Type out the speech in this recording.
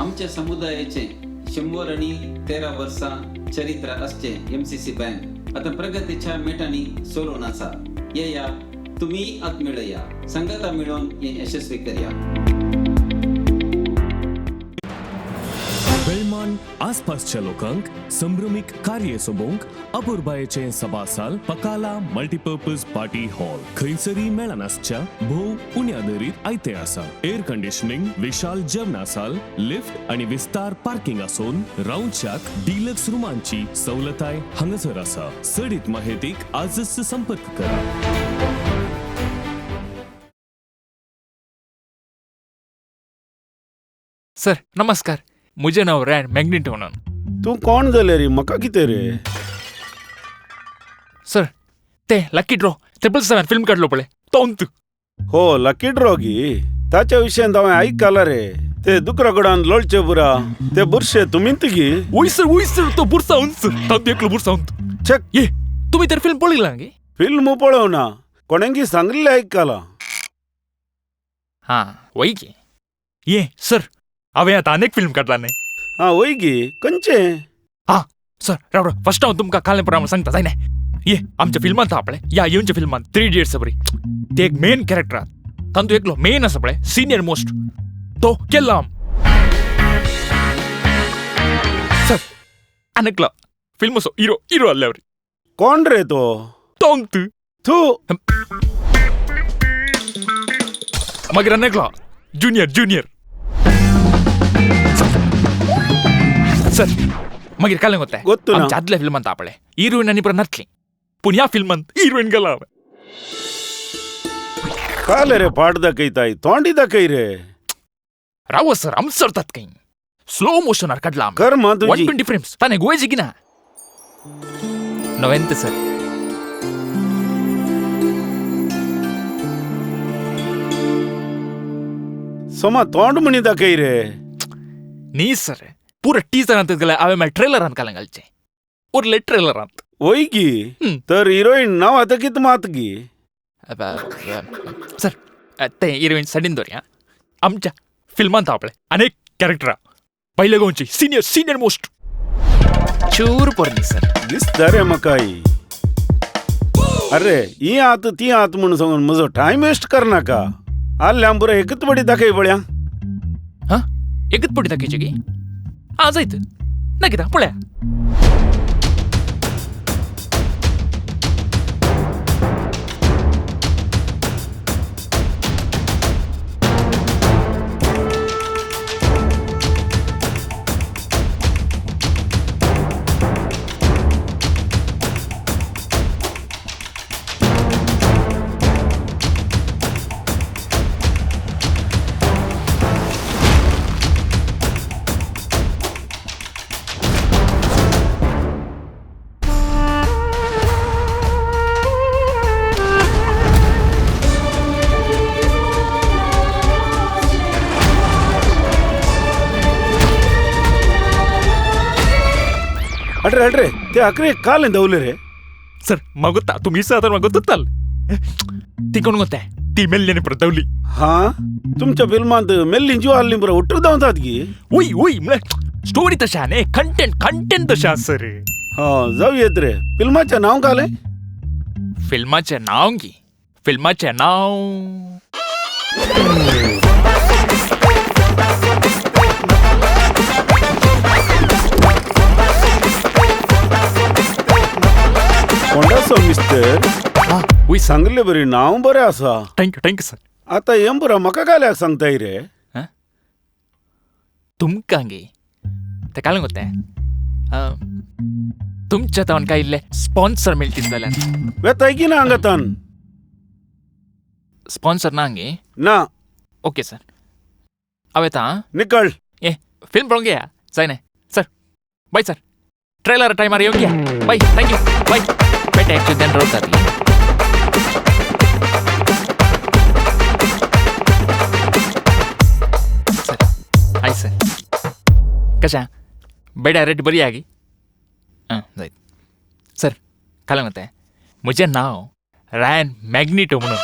आमच्या समुदायाचे 113 वर्सां चरित्र आसचे एमसीसी बँक आतां प्रगतीच्या मेटांनी चलोवन आसा. येया तुमी आत मेळया, संगता मेळोवन हें यशस्वी करया. वेलमान आसपासच्या लोकांक संभ्रमीक कार्य सोबोवंक अपुरबायेचें सभासाल पकाला मल्टीपर्पज पार्टी हॉल खंयसरी मेळनासच्या भोव उण्या दरीत आयतें आसा. एअर कंडिशनिंग, विशाल जेवणासाल, लिफ्ट आनी विस्तार पार्किंग आसून रावच्याक डिलक्स रुमांची सवलताय हांगासर आसा. चडीत माहितीक आजच संपर्क करा. सर नमस्कार, म्हजें नांव रॅन मॅग्नेटो म्हणून. तूं कोण जाले रे? म्हाका कितें रे? सर ते लकी ड्रॉ 777 फिल्म काडलो पळय तो अंत. हो लकी ड्रॉ गी, ताच्या विशयान हांवें आयकला रे. ते दुकरा कडेन लोळचे पुरा ते बुरशे तुमींत गी? वय सर, वय सर, तो बुरसा अंत, तांतू एकलो बुरसा अंत. छक. ये तुमी तर फिल्म पळयला गे? फिल्म पळोवना, कोणेंगी सांगिल्लें आयकलां. हां वय गे. ये सर हांवें आतां आनीक फिल्म काडला न्ही. आं वय गी, खंयचें? हां सर राव राव, फर्स्ट हांव तुमकां कालें प्रमाण सांगता जायना. ये आमच्या फिल्मांत आहा पळय, ह्या येवच्या फिल्मांत 3 इडियट्स बरी, ते एक मेन कॅरेक्टर आहा, तांतू एकलो मेन आसा पळय सिनियर मोस्ट, तो केल्ला सर. आनी एकलो फिल्माचो हिरो, हिरो आहल्यावर. कोण रे तो? तो अंत. तूं. मागीर आनी एकलो ज्युनियर, ज्युनियर सर. मागीर कालें गोत्ता गोत्तू ना. आमच्या आदल्या फिल्मांत आहा पळय हिरोईन आनी पुरा नातली, पूण ह्या फिल्मांत हिरोईन गेला हांवें. काले रे पाट दाखयताय, तोंडी दाखय रे. राव सर, आम सरतात खंय स्लो मोशनार काडला आमी. कर्मा तुजी. 120 फ्रेम्स ताणें गोयची की ना नवेंत सर. सोमा तोंड म्हणी दाखय रे. न्ही सर, पुरा टिजरांत गेल्यार हांवें मागीर ट्रेलरांत कालें घालचें, उरले ट्रेलरांत. वय गी, तर हिरोईन नांव आतां कित मात गी? सर तें हिरोईन साडीन दवरया. आमच्या फिल्मांत आहा पळय आनी एक कॅरेक्टर आहा पयले गोंयची सिनियर, सिनियर मोस्ट, चूर पोरणी सर. दिसता रे म्हाका ही. अरे ही आत ती आत म्हूण सांगून म्हजो टायम वेस्ट करनाका. आल्ल्या पुरो एकच पडी दाखय पळया. हां एकच पडी दाखयची गी? आं जायत ना कित्याक पळया. अरे अरे ते आखरे कालें दवले रे. सर म्हाका गोत्ता तुमी विचारता म्हाका गोत्ताल ती कोण गोत्ता, ती मेल्ली न्ही परत दवली. हां तुमच्या फिल्मांत मेल्ली जीव आहली पुरो उट्टू धांवतात गी? वय वय, म्हळ्यार स्टोरी तशें आहा न्ही, कंटेंट कंटेंट तशें आसा सर. हां जावं येत रे. फिल्माचें नांव कालें? फिल्माचें नांव गी? फिल्माचें नांव कोंडासो मिस्टर. वय सर. सांगले बरी, नांव बरें आसा. Thank you, thank you sir. आतां हें पुरो म्हाका काल्याक सांगताय रे? तुमकां गे तें कालें गोत्ता, तुमच्या तावन काय इल्ले स्पॉन्सर मेळटीत जाल्यार. वेताय की ना हांगातान? स्पॉन्सर ना गे? ना. ओके सर, हांव येता. आं निकळ. ये फिल्म पळोवंक या जायना सर. बाय सर, ट्रेलर टायमार येवंक या. बाय, thank you, bye. बेटे एक्चुअली देन रावतात. सर हाय सर, कशें बेड्या रेट बरी आहा गी? आं जायत सर. कालें गोत्ता म्हजें नांव रायन मॅग्नेटो म्हणून.